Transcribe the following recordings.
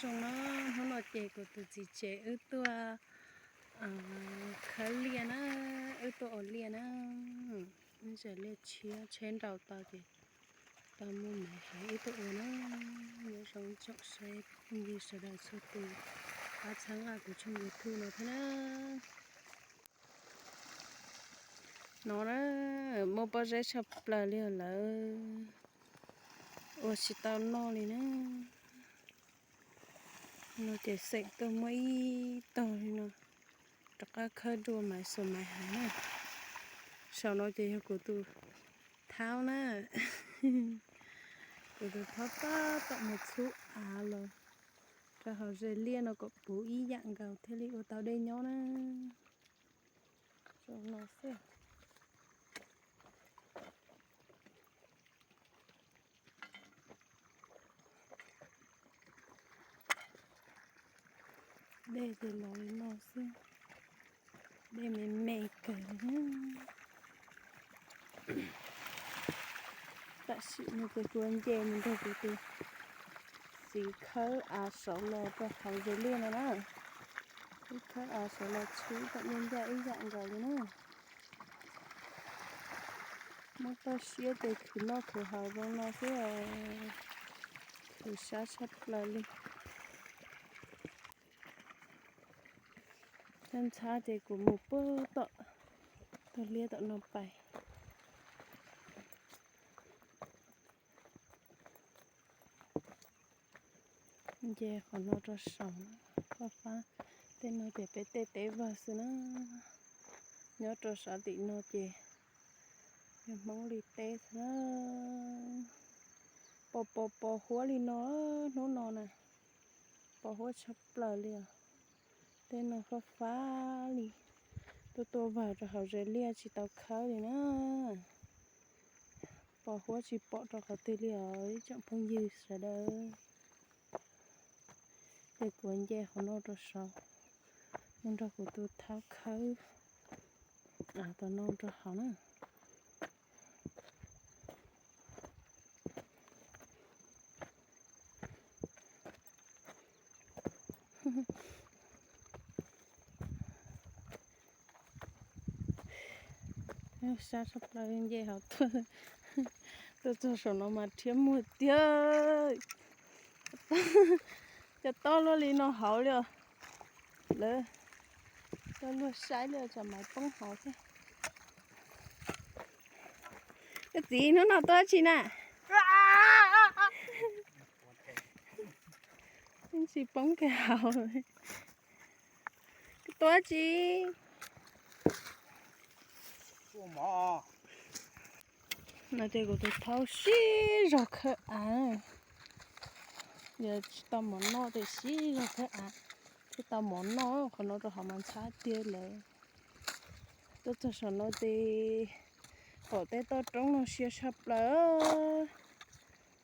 Zoo na, hnub no ces kuv tus txiv tsev wb tuaj khawb liaj na, wb tuaj ua liaj na. Wb zam liaj tshiab, tsheb nraus tau ces tau muaj maiv heev wb tuaj ua na. Nyob zoo tsoom saib phooj ywg sawv daws txhua tus, pab txhawb nqa kuv tshooj YouTube no thiab na. No na, muaj pob zeb tshaj plaws li lawm, ua tsis tau noj li na. No ces xeem tuaj muab ib tog li no, rov qab khawb dua maiv xuas maiv heev na. Saum no ces yog kuv tus thaub na, kuv tus thaub tab tom mus txhub av los rau hauv ze liaj no kom puv ib yam nkaus thiaj li ua tau dej nyob na. Zoo no xwb. Dej ces los li no xwb, dej me me kawg li. Tam sim no ces kuv nce mus nrog kuv tus txiv khawb av saud los rau hauv ze liaj no na. Wb khawb av saud los txhub kom nyob ncaj ib yam nkaus li na. Muab toj siab ces khwv noj khwv haus zoo no xwb, khwv sab tshaj plaws li. Ntxhab ntxhab ces kuv mus puag tom tog liab tom no pais. Nce qhov no rau saud, faj fab. Tej no ces peb tej teb vawg xwb na. Nyob rau sab tim no ces yog Hmoob li teb xwb na. Pos pos pos huab li no, hnub no na, pos huab tshaj plaws li os. Tej no faj fab li, tuaj tuaj vawg rau hauv ze liaj tsis tau khawb li na. Pos huab tsis pom rau qhov twg li os ib tsoom phooj ywg sawv daws. Ces kuv nce qhov no rau saud, mus nrog kuv tus thaub khawb av tom no rau hauv na. Sab tshaj plaws nce hauv tuaj, tuaj txog saum no mas rhiab muag tiag. Cov tob luaj li no hauv li os. Lawv coj luag saib li os, tsam maiv poob hauv thiab. Koj txiv, hnub no tuaj dab tsi na? Tsis poob kiag hauv. Koj tuaj dab tsi? No ces kuv tus thaub sib zog khawb av. Yog tsis tau mov noj ces sib zog khawb av thiaj tau mov noj. Qhov no rau hauv mas ntxhab tiag lawm. Tuaj txog saum no ces pom tej toj roob no siab tshaj plaws.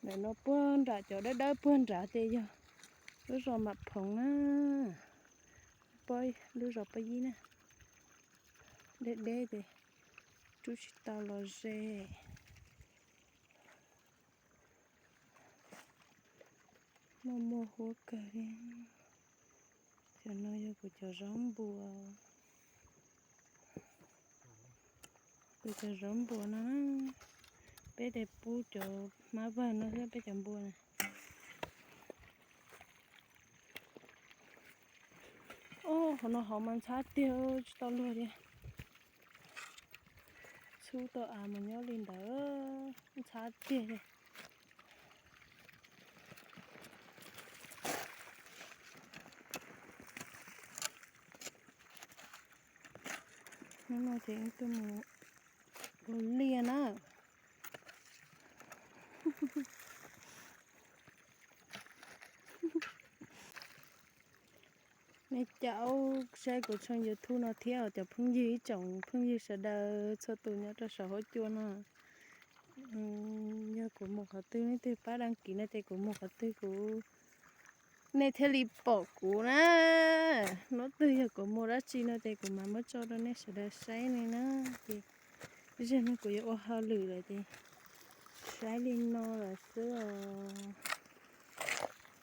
Ntawm no puag nram cov dawb dawb puag nrad ces yog lub zos Mam Phoov na, lub zos Paj Yib na. Deb deb ces rub tsis tau los ze. Muaj muaj huab kawg li. Cov no yog kuv cov zaub npua. Kuv cov zaub npua no, peb tes pub cov hmab vawg no thiab peb cov npua na. Ob, qhov no hauv mas ntxhab tiag tsis tau luag li. Txhub tau av mas nyob li ntawd, ntxhab tiag li. Hnub no ces tuaj mus ua liaj na. Nej caum saib kuv tshooj YouTube no thiab os cov phooj ywg, ib tsoom phooj ywg sawv daws txhua tus nyob rau saum huab cua no. Yog kuv mus qhov twg nej twg pab đăng ký no ces kuv mus qhov twg kuv, nej thiaj li pom kuv na. Hnub twg yog kuv mus dab tsi no ces kuv mam muab tso rau nej sawv daws saib li na. Ces zag no kuv yuav ua hauj lwm lawm ces saib li no lawm xwb os.